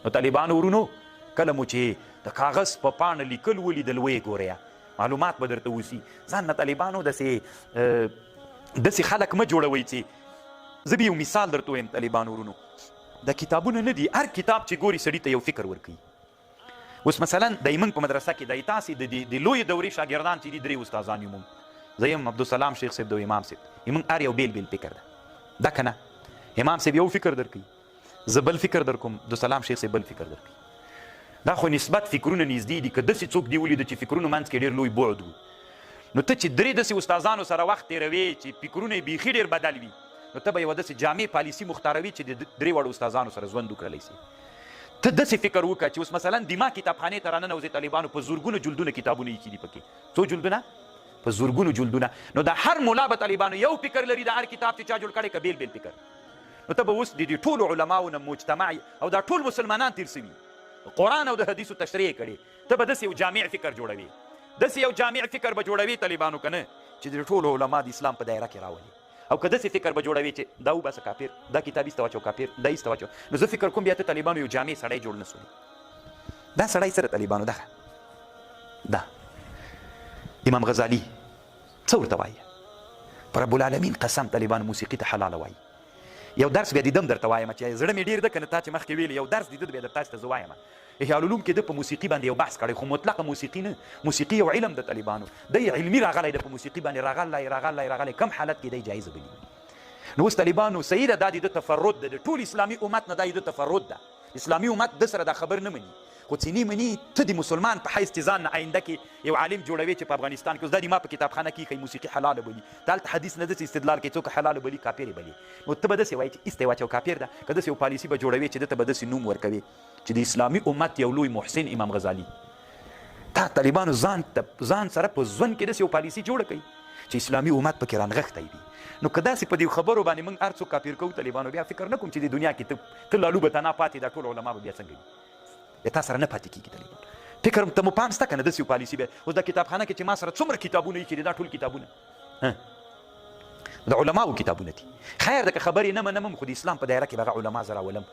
نو طالبانو ورونو، کله مو چې د کاغذ په پاڼه لیکل ولیدل، ویې ګورئ، معلومات به درته وسي. ځان نه طالبانو داسې خلک مه جوړوئ. چې زه به یو مثال درته ووایم طالبانو ورونو، دا کتابونه نه دي، هر کتاب چې ګوري سړي ته یو فکر ورکوي. اوس مثلا د موږ په مدرسه کې د تاسې د لویې دورې شاګردان چې دي، درې استادان یو موږ، زه یم، عبدالسلام شیخ صاحب د امام صاحب، موږ هر یو بېل بېل فکر ده دا که نه. امام صاحب یو فکر درکوي، زه بل فکر درکوم، عبدالسلام شیخ صاحب بل فکر درکوي. دا خو نسبت فکرونه نږدې دي. که داسې څوک دې ولیده چې فکرونو منځ کې ډېر لوی بعد وو، نو ته چې درې داسې استادانو سره وخت تېروې چې فکرونه یې بیخي ډېر بدل وي، نو ته به یوه داسې جامع پالیسي مختاروي چې د درې واړو استادانو سره ژوند وکړلی سي. ته داسې فکر وکړه چې اوس مثلا دما کتابخانې ته راننوځې، طالبانو په زرګونو جلدونه کتابونه ایښي دي پکې. څو جلدونه؟ په زرګونو جلدونه. نو د هر ملا به طالبانو یو فکر لري، د هر کتاب چې چا جوړ کړی که بېل بېل فکر. نو ته به اوس د دې ټولو علماو نه مجتمع او دا ټول مسلمانان تېر سوي، قرآن او د حدیثو تشریح کړي، ته به داسې یو جامع فکر جوړوې، داسې یو جامع فکر به جوړوې طالبانو که نه چې د ټولو علما د اسلام په دایره کې راولي. او که داسې فکر به جوړوې چې دا وباسه کافر، دا کتاب ایسته واچو کافر، دا ایسته واچو، نو زه فکر کوم بیا ته طالبانو یو جامع سړی جوړ نه سولې. دا سړی سره طالبانو دغه دا امام غزالی څه ورته وایي؟ پر رب العالمین قسم طالبانو موسیقي ته حلاله وایي. یو درس بیا دیدم درته وایم چې زړه مې ډېر ده که نه، تا چې مخکې ویلې یو درس دیده بیا در تاسې ته زه وایم. احیاء العلوم کې ده په موسیقي باندې یو بحث کړی، خو مطلقه موسیقي نه، موسیقي یو علم د طالبانو دی، علمي راغلی ده، په موسیقي باندې راغلی راغلی راغلی، کم حالت کې دی جایز بلی. نو اوس طالبانو صحیح ده، دا د تفرد ده، د ټول اسلامي امت نه دا د تفرد ده. اسلامي امت د سره دا خبر نه مني، خو څینې مني. ته د مسلمان په حیث چې ځان نه آینده کې یو عالم جوړوي چې په افغانستان کې اوس دا د ما په کتابخانه کې ښیي موسیقي حلاله بولي، ته هلته حدیث نه داسې استدلال کوي څوک حلاله بولي کافر یې بولي، نو ته به داسې وایې چې ایسته یې واچوه کافر ده. که داسې یو پالیسي به جوړوي چې ده ته به داسې نوم ورکوي چې د اسلامي امت یو لوی محسن امام غزالي، تا طالبانو ځان ته ځان سره په ژوند کې داسې یو پالیسي جوړه کړئ چې اسلامي امت پکې رانغښتی وي. نو که داسې په دې خبرو باندې موږ هر څوک کافر کوو طالبانو، بیا فکر نه کوم چې د دنیا کې ته لالو به تنا پاتې، دا ټول علما به بیا څنګه وي؟ بیا تا سره نه پاتې کېږي طالبان. فکر ته مو پام سته که نه؟ داسې یو پالیسي بیا اوس دا کتابخانه کې چې ما سره څومره کتابونه ایښي دي، دا ټول کتابونه د علماو کتابونه دي. خیر ده که خبرې نه منم، خو د اسلام په دایره کې به هغه علما زه راولم.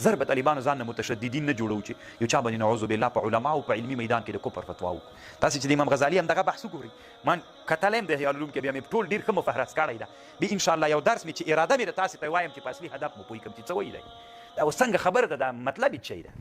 زر به طالبانو ځان نه متشددین نه جوړوو چې یو چا باندې نعوذ بالله په علماو په علمي میدان کې د کفر فتوا وکړو. تاسې چې د امام غزالي همدغه بحث وګورئ، ما کتلی هم د احیاء العلوم کې بیا مې ټول ډېر ښه مفهرس کړی ده. بیا انشاءالله یو درس مې چې اراده مې ده تاسې ته وایم چې په اصلي هدف مو پوه کړم چې څه وایي دی، دا اوس څنګه خبره ده، دا مطلب یې څه شی ده.